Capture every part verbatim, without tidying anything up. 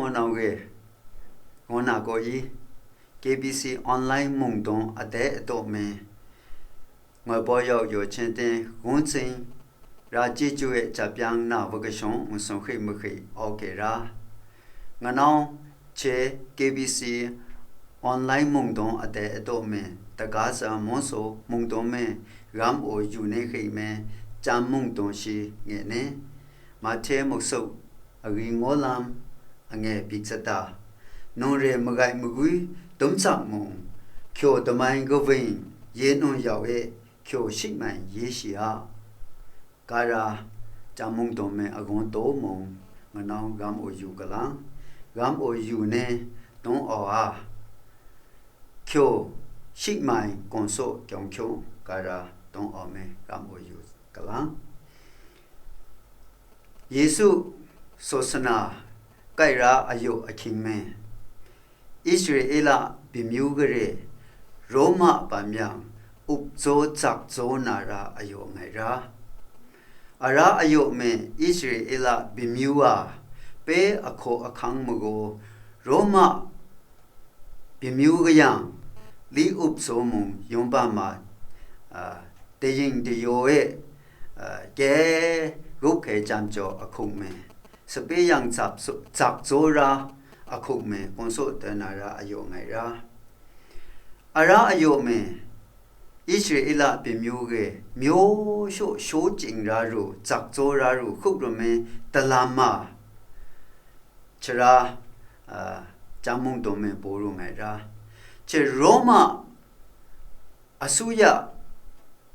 Nau ge, ngu na gaw i, K B C online mungdawng a dai a taw me, ngoi baw yau yaw chen ten gun tsing ra chyeju e jap yang na wa kashawng masung hkri mahkri au ke ra. Nga nau che K B C online mungdawng a dai a taw me, daga sa mawso mungdawng me, ram o yu ne hkri me, jam mungdawng shi nge ne, Mahte muksu, agwi ngolam, ange bik sata, nung re magai magwi dum tsak mung, kyo damai kawing ye nung yau e, kyo shik mai ye shi a, gara, jam mungdawng me agawn taw mung, nga nau ram o yu galang, ram o yu ne, dawng au a, kyo shik mai kawng saw kyawng hkyung gara dawng au me ram o yu galang. Yesu sawsana kai ra ayu ahkying me, Israela bimyu gare Roma bam yang up zaw zak zaw na ra ayu ngai ra. Ara ayu me Israela bimyu a pe ahkaw ahkang magaw Roma bimyu kayang, li up zaw mung yawng bam ma, a, daying dayaw e, a, kye rup hkai jam jaw ahkung me, sape yang zap zaw- zak zaw ra ahkung me, kawng saw tai na ra ayu ngai ra. Ara ayu me, Israela bimyu ge myaw shaw shaw ching ra ru, zak zaw ra ru, hkup ru me, dalam ma, chara, a, jam mungdawng me paw ru ngai ra. Che Roma asuya,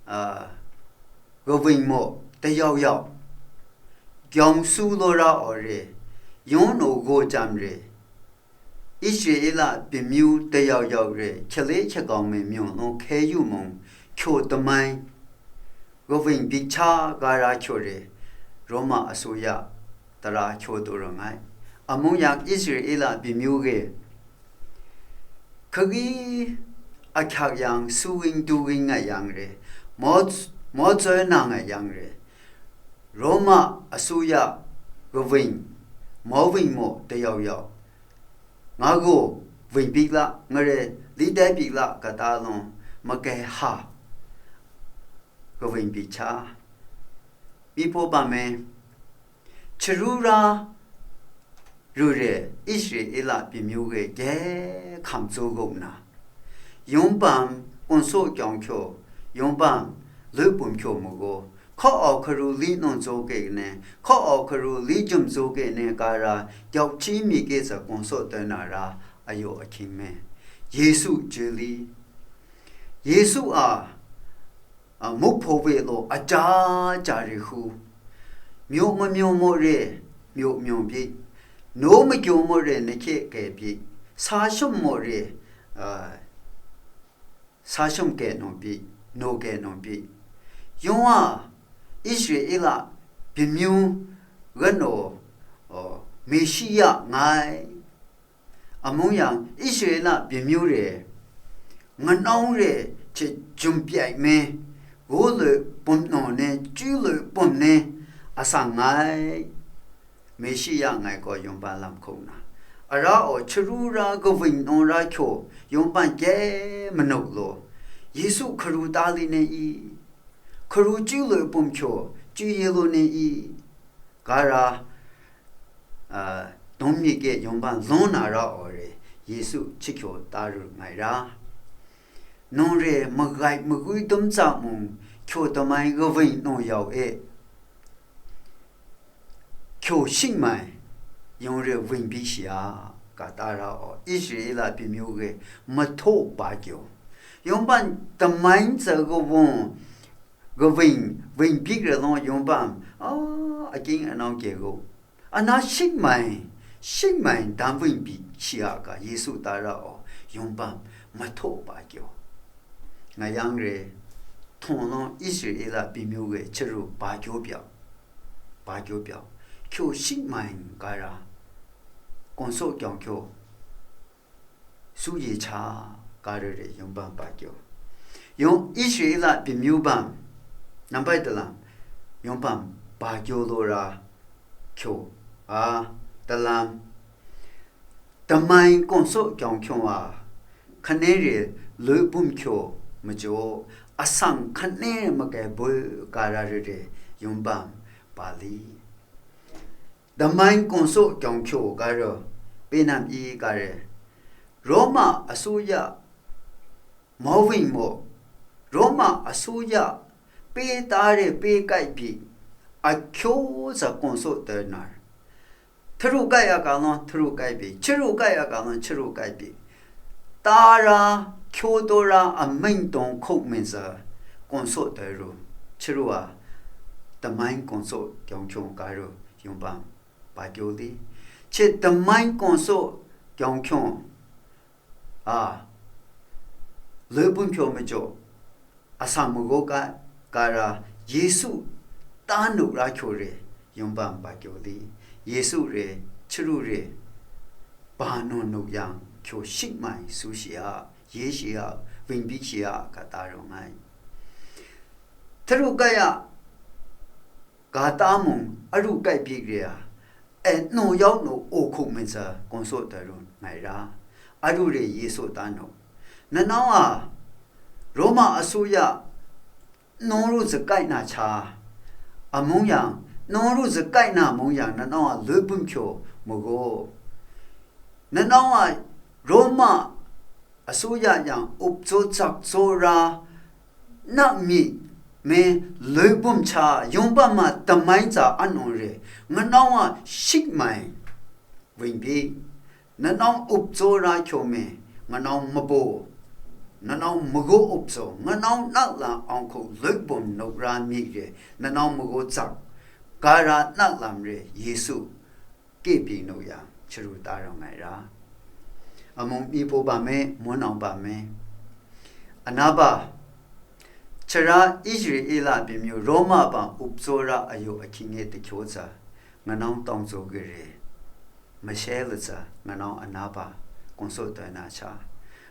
a, kawing maw, dayau yau, gyawng su law ra aw re, yawng naw gaw jam re, Israela bimyu dayau yau re, hkyale hkyagawng me myaw naw hkai yu mung, kyo damai, kawing bik cha gara kyo re, Roma asuya tara kyo taw ra ngai. Amung yang Israela bimyu ge, hkagi ahkyak yang su wing du wing ngai yang re, maw, maw zoi na ngai yang re, Roma asuya kawing, maw wing maw dayau yau, nga gaw wing bik la, nga re li dai bik la kata law, makai ha kawing bik cha, mi hpaw bam me, chyaru ra ru re Israela bimyu ge gye hkam zaw guk na, yawng bam kawng saw kyawng hkyaw, yawng bam lui pum hkyaw magaw, hkaw au hkaru li naw zaw ke ne, hkaw au hkaru li jum zaw ke ne gara, gyau hti mi ke za kawng saw tai na ra ayu ahkying me, Yesu chye li, Yesu a, a, muk hpaw we law aja ja re hku, myaw mamyaw maw re, myaw myaw byi, naw makyaw maw re, na hkye kai byi, sa shum maw re, a, sa shum kye naw byi, naw kye naw byi. Yawng a Israela bimyu gano, o, Meshiya ngai. Amung yang Israela bimyu re, nganawng re hte jum pyai me, gu loi pum naw ne, chyu loi pum ne, a sang ngai. Meshiya ngai gaw yawng ban lam hkung na, ara aw chyaru ra kawing naw ra hkyaw yawng ban kye manuk law, Yesu hkaru ta li ne i? Hkaru chyu loi pum hkyaw chyu ye lu ne i? Gara, a, dum mi ke yawng ban lawng na ra aw re, Yesu chyu hkyaw ta ru ngai ra. Nung re magai magwi dum tsa mung, hkyaw damai kawing naw yau e, hkyaw shing mai, yawng re wing byi shi a, ka ta ra aw, Israela bimyu ge mahtaw ba kyaw, yawng ban damai ntsa kawung, kawing, wing byi re law yawng ban, a, akying anau kye gu, ana shing mai, shing mai dam wing byi shi a ka Yesu ta ra aw, yawng ban mahtaw ba kyaw. Nga yang re, htawng law Israela bimyu we chyaru ba kyaw pyau, ba kyaw pyau, hkyaw shing mai gara, kawng saw kyawng hkyaw, su ye cha, gara re yawng ban ba kyaw. Yawng Israela bimyu ban, nambai dalam, yawng ban ba kyaw law ra, hkyaw, a, dalam, Damai kawng saw kyawng hkyawng a, hkane re loi bum hkyaw majaw, asang hkane re makai boi gara re re yum bam ba li. Damai kawng saw kyawng hkyaw gara, penam i gara, Roma asuya mawing maw, Roma asuya pe ta re pe kai bi, a hkyaw za kawng saw tai na, htaru kai a ka law, htaru kai bi, chyaru kai a ka law, chyaru kai bi, tara, hkyaw taw ra, a meng tawng hkuk min sa, kawng saw tai ru, chyaru a, damai kawng saw kyawng hkyawng ka ru, yum bam, ba kyaw li, che damai kawng saw kyawng hkyawng, a, loi bun hkyaw majaw, asang magaw ka, ka ra, Yesu ta nuk ra hkyaw re, yum bam ba kyaw li, Yesu re, chyaru re, ba nawn nuk yang, hkyaw shik mai su shi a, ye shi a, wingbi shi a, ka ta rawng ai. Htaru kai a, ga ta mung aru kai bik re a, e, nu yau nu o hkuk min sa kawng saw tai ru ngai ra, aru re Yesu ta nu. Nanau a, Roma asuya nu ru zakai na cha, a mung yang, nu ru zakai na mung yang, nanau a loi bun hkyaw magaw. Nanau a Roma asuya yang up tsaw tsak tsaw ra, nak mi me loi bum cha, yung bam ma damai tsa anung re, nganau a shik mai wingbi, nanau up tsaw ra hkyaw me, nganau mabaw, nanau magaw up tsaw, nganau nak la awng hku loi bum nuk ra mi re, nanau magaw tsak, gara nak lam re, Yesu kye byin nu yang, chyaru ta rawng ai ra. Amung mi hpaw bam e, mun awng bam e. Anaba, chara Israela byin myu Roma bang up tsaw ra ayu ahkying e dahkyaw tsa, nganawng tawng tsaw gare, mashe latsa, nganawng anaba, kungsaw tai na sha,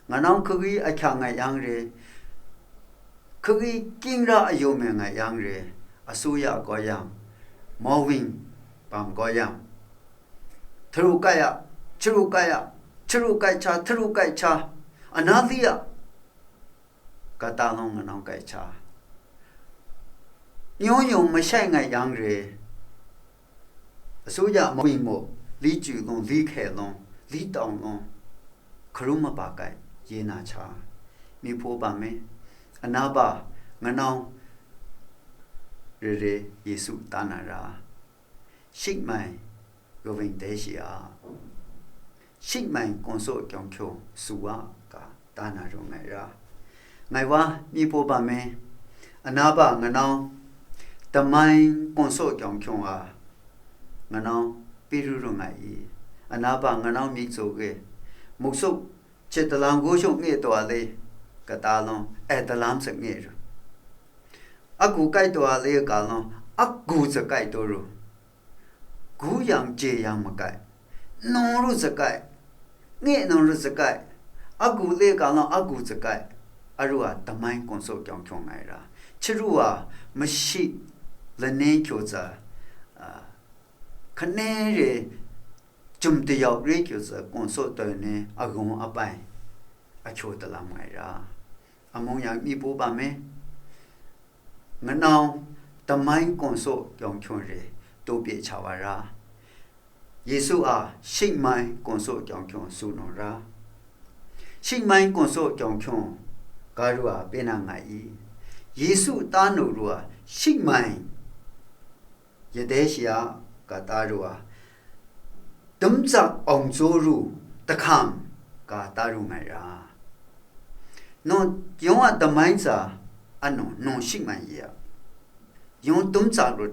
nganawng hkagwi ahkyang ngai yang re, hkagwi king ra ayu me ngai yang re, asuya gaw yang, mawing bam gaw yang, htaru kai a, chyaru kai a, chyaru kai hkya, htaru kai hkya, ana li a, kata lawng nganawng kai hkya. Yung yung mashai ngai yang re, asuya mawing maw, li chyu lawng, li hkye lawng, li tawng lawng, hkarum maba kai, ye na hkya, mi hpaw bam e, anaba, nganawng, re re Yesu ta na ra. Shik mai, kawing dai shi a, shik mai kungsaw kyawng hkyaw su a ga, ta na rawng ai ra. Ngai wa, mi hpaw bam e, anaba nganawng, damai kungsaw kyawng hkyaw a, nganawng, pyi ru ru ngai i, anaba nganawng myit tsaw e, muk suk, che dalam gaw shawng nge taw a le, kata lawng, ai dalam tsa nge ru. Agu kai taw a le ka lawng, agu tsa kai taw ru. Gu yang je yang makai, nung ru zakai, nge nung ru zakai, agu le ka lawng agu zakai, aru a damai kungsaw kyawng hkyaw ngai ra, chyaru a mashi lane hkyaw tsa, a, hkane re, jum dayau re hkyaw tsa kungsaw tai ne agawng apai, ahkyaw dalam ngai ra. Amung yang mi hpaw bam e, nganawng, damai kungsaw kyawng hkyaw re, taw pye cha wa ra. Yesu a, shik mai kungsaw kyawng hkyaw su naw ra. Shik mai kungsaw kyawng hkyaw ga ru a, pye na nga i? Yesu ta nu ru a, shik mai ya dai shi a, ga ta ru a, dum tsak awng tsaw ru, dahkam, ga ta ru ngai ra. Nung, yawng a damai tsa, anu, nung shik mai ye a, yawng dum tsak ru,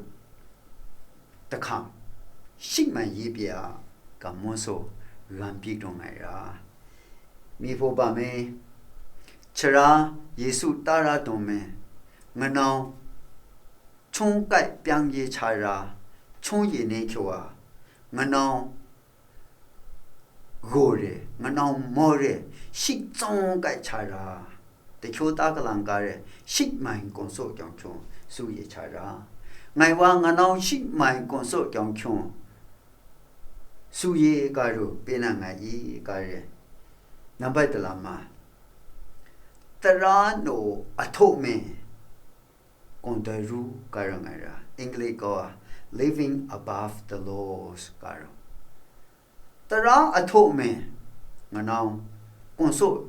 dahkam, shik mai ye pye a, ga maw saw, gam pyi ru ngai ra. Mi hpaw bam e, chara Yesu ta ra dum e, nganawng, chyaw kai pyang ye cha ra, chyaw ye ne hkyaw a, nganawng gaw re, nganawng maw re, shik tsawng kai cha ra, dahkyaw ta kalang ga re, shik mai kungsaw kyawng hkyaw su ye cha ra. Ngai wa nganawng shik mai kungsaw kyawng hkyaw su ye ka ru pe na nga i ka re. Nambai dalam ma, tara no a htaw me kong doi ru ka ra ngai ra, English gaw a, living above the laws ka ru. Tara a htaw me nganau kong saw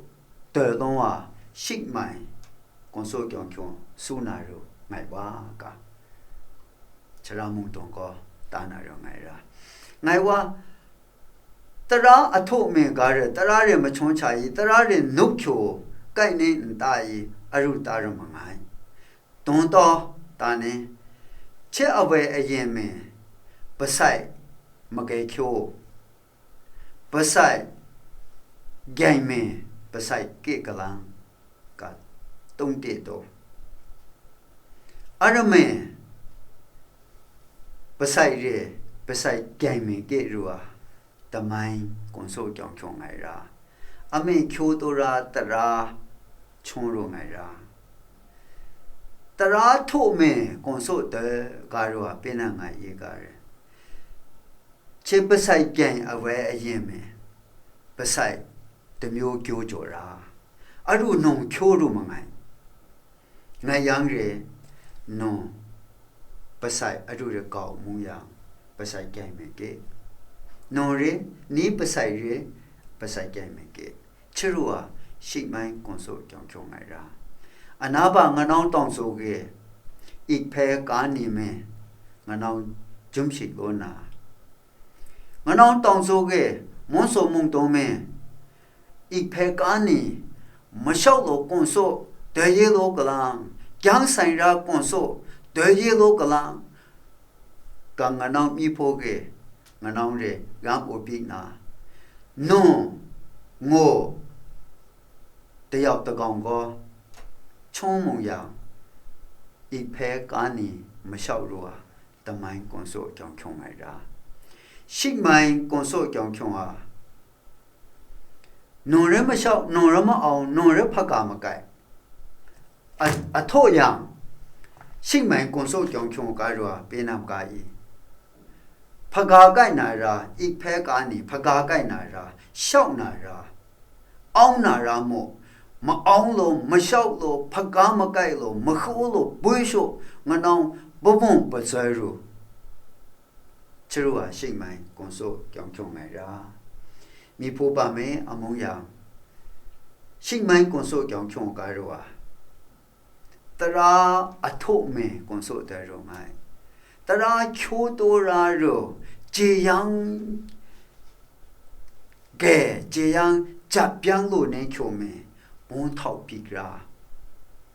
doi lawng a shik mai kong saw kyawng hkyawng su na ru ngai wa ka. Sara mung tawng gaw ta na ru ngai ra. Ngai wa, tara a htaw me ga re, tara re machawng cha i, tara re nup hkyu kai ni nta i, a ru ta ru ma ngai. Dawng taw ta ni, hte awai ayen me, pasai magai hkyu, pasai gyai me, pasai ke galang, ka tung te taw. Arame, pasai re, pasai gyai me ke ru a, tamai kong saw kyawng hkyawng ngai ra, a me hkyu taw ra tara hkyawng ru ngai ra, tara htaw me kong saw doi ga ru a pe na ngai i ga re. Hte pasai gyai awai ayen me, pasai damyu gyu jaw ra, a ru nung hkyu ru ma ngai. Ngai yang re, nung pasai a ru re kau mung yang, pasai gyai me ke. Nung re, ni pasai re, pasai gyai me ke. Hte ru a, shik mai kong saw kyawng hkyawng ngai ra. A na ba nganau tawng tsu ge, ik hpe ka ni me, nganau jum shit law na, nganau tawng tsu ge, mung saw mung dawng me, ik hpe ka ni, mashau law kong saw doi ye law galang, gyang sai ra kong saw doi ye law galang, gang nganau mi hpaw ge, nganau re, yang u pyi na, nu, ngo, dayau dagawng gaw, hkyung mung yang, ik hpe ka ni mashau ru a, tamai kong saw kyawng hkyawng ngai ra. Shik mai kong saw kyawng hkyawng a, nung re mashau, nung re ma'au, nung re hpaga makai. A, a htaw yang, shik mai kong saw kyawng hkyawng ka ru a, pe na maga i. Hpaga kai na ra, ik hpe ka ni, hpaga kai na ra, shau na ra, au na ra mu, ma-au law, mashau law, hpaga makai law, mahu law, bui shaw, nganau, babung patsoi ru. Hte ru a shik mai kong saw kyawng hkyawng ngai ra. Mi hpu ba me a mung yang, shik mai kong saw kyawng hkyawng ga ru a, tara a htaw me kong saw doi ru ngai. Tara hkyu taw ra ru, jeyang ge, jeyang jat byang lu ne hkyu me, bung htau pyi ra,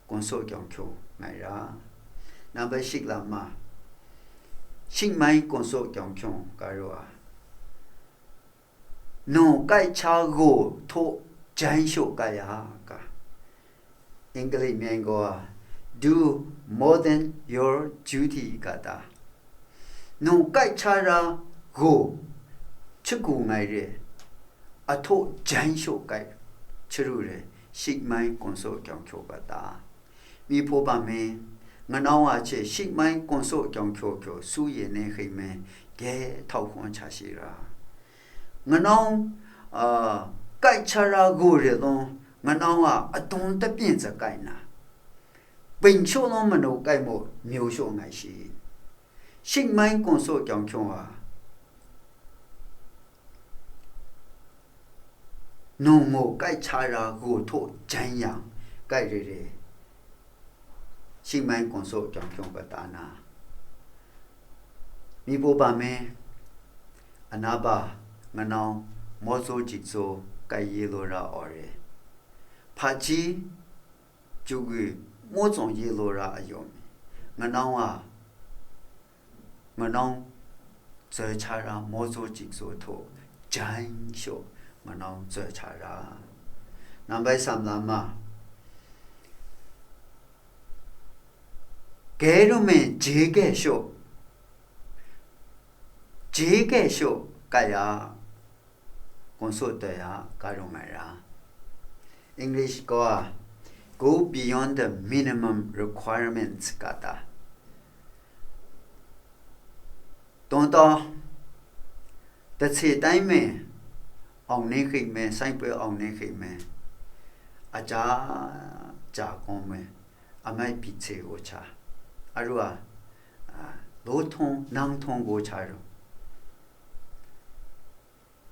kong saw kyawng hkyawng ngai ra. Nambai shik lam ma, shik mai kong saw kyawng hkyawng ga ru a, nu kai hkya gaw htaw jan shaw kai a ga. English myen gaw a, do more than your duty ga ta. Nu kai hkya ra gaw hkyu gu ngai re, a htaw jan shaw kai hkyu ru re, shik mai kong saw kyawng hkyaw ga ta. Mi hpaw ba me, nganau a hte shik mai kong saw kyawng hkyaw hkyaw su ye ne hkring me, ge htau hkawng hta shi ra. Nganau, a, kai hkya ra gaw re law, nganau a adung tapyin za kai na, bing shaw law manu kai maw, myu shaw ngai shi. Shik mai kong saw kyawng hkyaw a, nu mu kai hkya ra gaw htaw jan yang, kai re re, shik mai kong saw kyawng hkyaw ga ta na. Mi hpaw ba me, a na ba, nganau, maw tsaw jik tsaw, kai ye law ra aw re. Hpaji, ju gwi, maw tsawng ye law ra a yawm e. Nganau a, nganau, zoi hkya ra, maw tsaw jik tsaw htaw, jan shaw, nganau, zoi hkya ra. Nambai sam lam ma, ge ru me je ge shaw, je ge shaw kai a, kong saw doi a, ga ru ngai ra. English gaw a, go beyond the minimum requirements ga ta. Dawng taw, Dase tai me, aung ne hking me, saing poi aung ne hking me, aja ja kong me, amai bit se wo cha, aru a, a, lo htawng, nang htawng wo cha ru.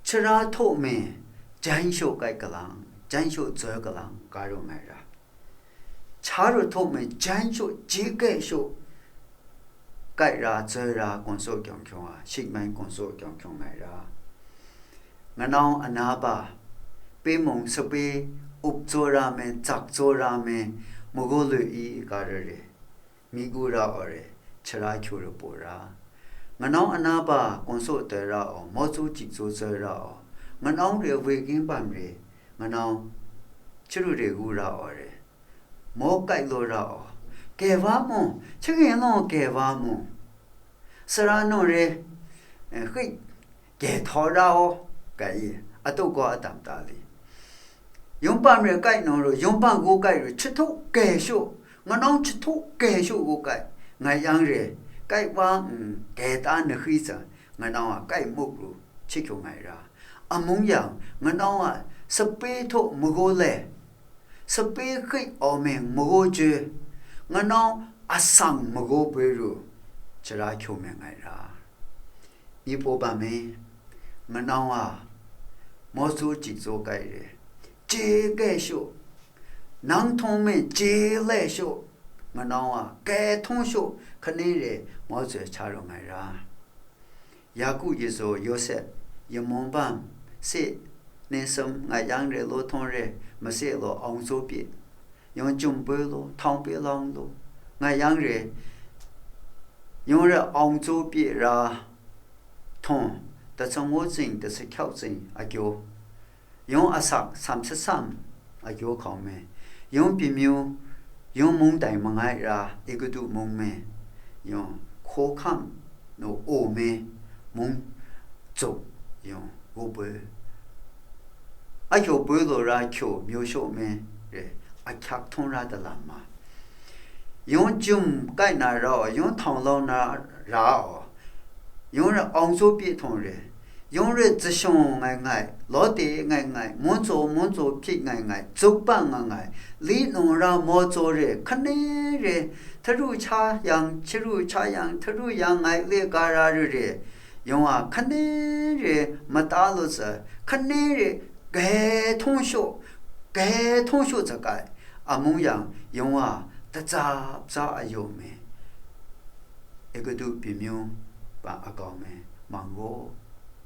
Chara htaw me, jan shaw kai kalang, jan shaw zoi kalang, ga ru ngai ra. Cha ru htaw me, jan shaw, je kai shaw, kai ra, zoi ra, gawn saw kyawng hkyawng a, shik mai gawn saw kyawng hkyawng ngai ra. Nganau ana ba, pe mung sape, up tsaw ra me, zak tsaw ra me, mago loi i ga ra re, mi gu ra aw re, chara hkyu ra paw ra. Nganau ana ba, gawn saw tai ra aw, maw tsu jik tsu zoi ra aw, nganau re, wegin bam re, nganau chru re gu ra aw re, maw kai law ra aw, gye wa mu, chyange law gye wa mu, sara naw re, eh, hkrit gye htaw ra aw, ga i, atu gaw atam ta li. Yung bam re kai naw ru, yung bam gu kai ru, chahtuk gye shu, nganau chahtuk gye shu gu kai, ngai yang re, kai wa n gye ta nahkri tsa, nganau a kai muk ru, chahkyu ngai ra. Amung yang, nganau a sape htaw mago le, sape hkrit aw me mago je, nganau asang mago boi ru, chara hkyu me ngai ra. Myipo bam e, nganau a, maw tsu jik tsu kai re, je kai shu, nang htawng me je lai shu, nganau a, kai htawng shu, hkani re, maw tsu cha ru ngai ra. Yaku yazaw Yawsep, yamawng bam, se, ne sum, ngai yang re, law htawng re, mase law, aung tsaw pyi, yawng jum boi law, htawng pyi lawng law, ngai yang re, yawng re aung tsaw pyi ra htawng, dasa ngu tsing, dasa hkyau tsing a kyaw, yawng asak sam sasam a kyaw hkau me, yawng byin myu, yawng mung dai mangai ra, Egutu mung me, yawng hkaw hkam nu o me, mung zup, yawng gu boi, a hkyaw boi law ra hkyaw myu shaw me re, ahkyak htung ra da lam ma. Yawng jum kai na ra aw, yawng htawng lau na ra aw, yawng re aung tsaw pyi htawng re, yawng re zashawng ngai ngai, lawte ngai ngai, mun tsaw mun tsaw hpyi ngai ngai, zuk bang nga ngai, li nung ra maw tsaw re, hkani re, htaru cha yang, chyaru cha yang, htaru yang ngai le ga ra re re, yawng a hkani re mata lu tsa, hkani re gye htawng shaw, gye htawng shaw tsa kai, amung yang, yawng a datsa bza a yaw me, Egutu byin myu ba a kau me, mang gaw,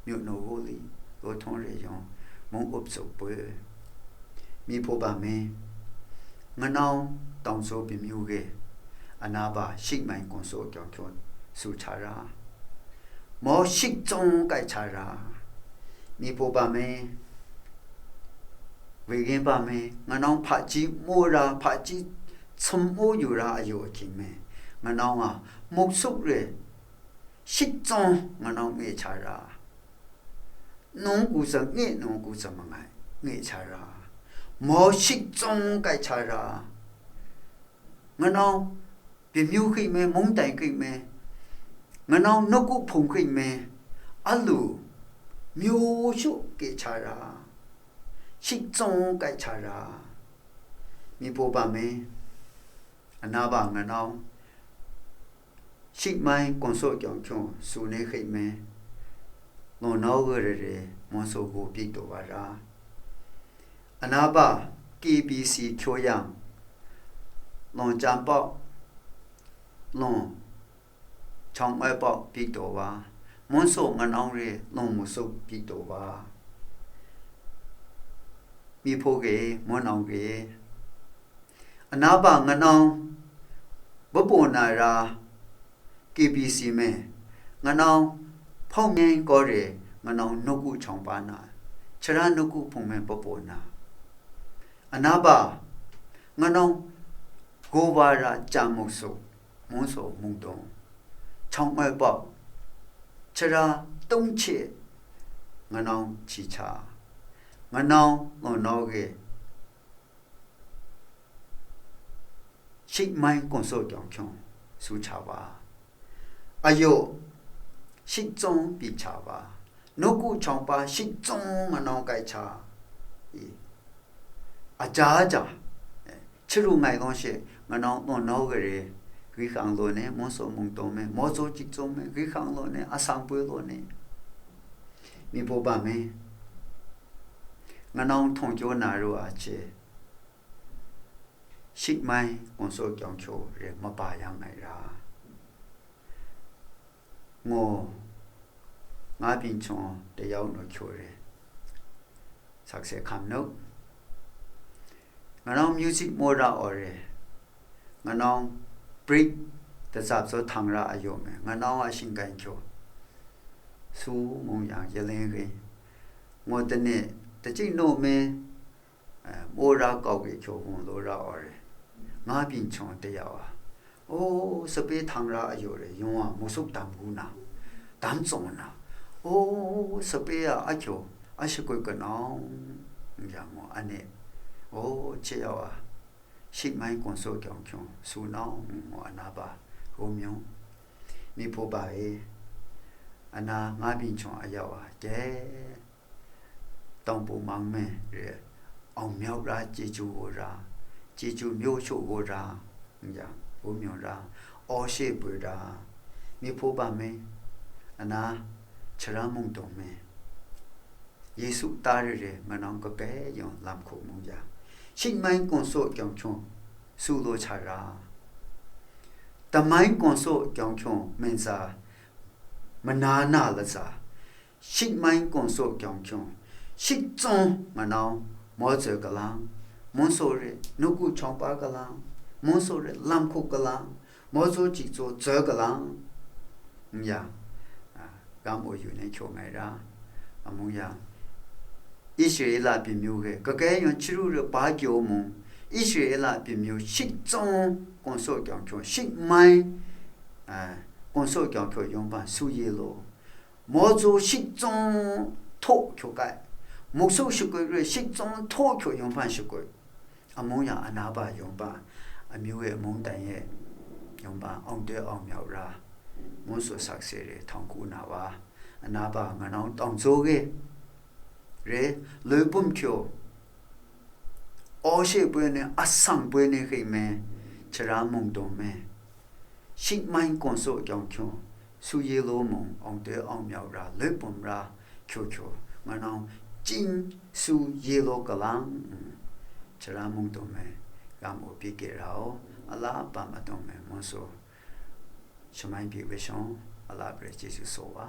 myu naw gaw li, gaw htawng re yawng, mung up tsup boi. Myipo bam e, nganau tawng tsaw byin myu ge, ana ba shik mai gawn saw kyawng hkyaw su cha ra, maw shik tsawng kai cha ra, myipo bam e, wegin bam e, nganau hpaji mu ra, hpaji htum mu yu ra a yaw ahkying me, nganau a muk suk re, shik tsawng nganau nge cha ra, nung ku tsam nge, nung ku tsam mangai, nge cha ra, maw shik tsawng kai cha ra, nganau byin myu hkring me, mung dai hkring me, nganau nawku hpung hkring me, a lu myu shu ke cha ra, shik tsawng kai cha ra, myipo bam e, ana ba nganau shik mai gawn saw kyawng hkyaw su ne hkring me, law nau ga re re, maw saw gaw byi taw wa ra, ana ba K B C hkyaw yang, law jam pau, law chawng ai pau byi taw wa, mun saw nganau re, law mu suk byi taw wa, myipo ge, mun nau ge, ana ba nganau babaw na ra, K B C me, nganau hpawng nyan gaw re, nganau nawku chawng pa na, chara nawku hpung me babaw na, ana ba nganau gaw wa ra, jam muk suk, mung saw mung dawng, chawng ai pau, chara tung hkye, nganau hti cha, nganau law nau ge, shik mai gawn saw kyawng hkyaw su cha wa, a yaw shik tsawng byi cha wa, Nawku chawng pa shik tsawng nga nawng kai cha i, aja aja, eh, chyaru ngai gaw she nga nawng naw naw gare, gri hkang law ne, mung saw mung taw me, maw tsaw chik tsaw me, gri hkang law ne, asang poi law ne, mi baw ba me, nga nawng htawng kyaw na ru a che, shik mai gawn saw kyawng hkyaw re maba yang ai ra. Ngo, nga byin chawng dayau nu hkyaw re, sakse hkam nu, nga nawng music mora aw re, nga nawng brik dazap zaw htang ra a yaw me, nga nawng a shinggan hkyaw, su mung yang yaleng ring, ngo tane, tachying naw me, eh, mora kau ke hkyaw gawng law ra aw re, nga byin chawng dayau a, o, sape htang ra a yaw re, yawng a musuk dam gu na, dam tsawng na, o, sape a a hkyaw a shakut kanau, n yang mu, ane, o, che yau a, shik mai gawn saw kyawng hkyaw su nau, ngu a na ba, Romeo, mi hpaw ba e, a na nga byin chawng a yau a, ke, tawng pumang me re, awng myau ra, chyeju gaw ra, chyeju myaw shaw gaw ra, n yang, Romeo ra, aw she poi ra, mi hpaw ba me, a na, chara mung taw me, Yesu ta re re nga nawng kakai yawng lam hku mu ya, shik mai gawn saw kyawng hkyaw su law cha ra, tamai gawn saw kyawng hkyaw men sa, mana na latsa, shik mai gawn saw kyawng hkyaw, shik tsawng nga nawng, maw tsoi kalang, mung saw re, nawku chawng pa kalang, mung saw re, lam hku kalang, maw tsaw chik tsaw tsoi kalang, n yang, a, gam o yu ne hkyaw ngai ra, a mung yang, Israela byin myu re, kakai yawng chyaru re ba kyaw mung, Israela byin myu shik tsawng gawn saw kyawng hkyaw, shik mai, a, gawn saw kyawng hkyaw yawng hpan su ye law, maw tsaw shik tsawng htaw hkyaw kai, muk su shakut re shik tsawng htaw hkyaw yawng hpan shakut. Amung yang a na ba yawng ba, amyu e mung dan e yawng ba, awng doi awng myau ra, mung saw sakse re htawng hku na wa, a na ba nga nawng tawng tsaw re, re, lui pum hkyaw, aw she poi ne, asang poi ne hking me, chara mung dawng me, shik mai gawn saw kyawng hkyaw, su ye law mung, awng doi awng myau ra, lui pum ra, hkyaw hkyaw, nga nawng chying su ye law kalang, chara mung dawng me, gam o pyi ke ra o, a la bam a dawng me, mung saw, shamai pyi we shawng, a la pre chyeju saw wa.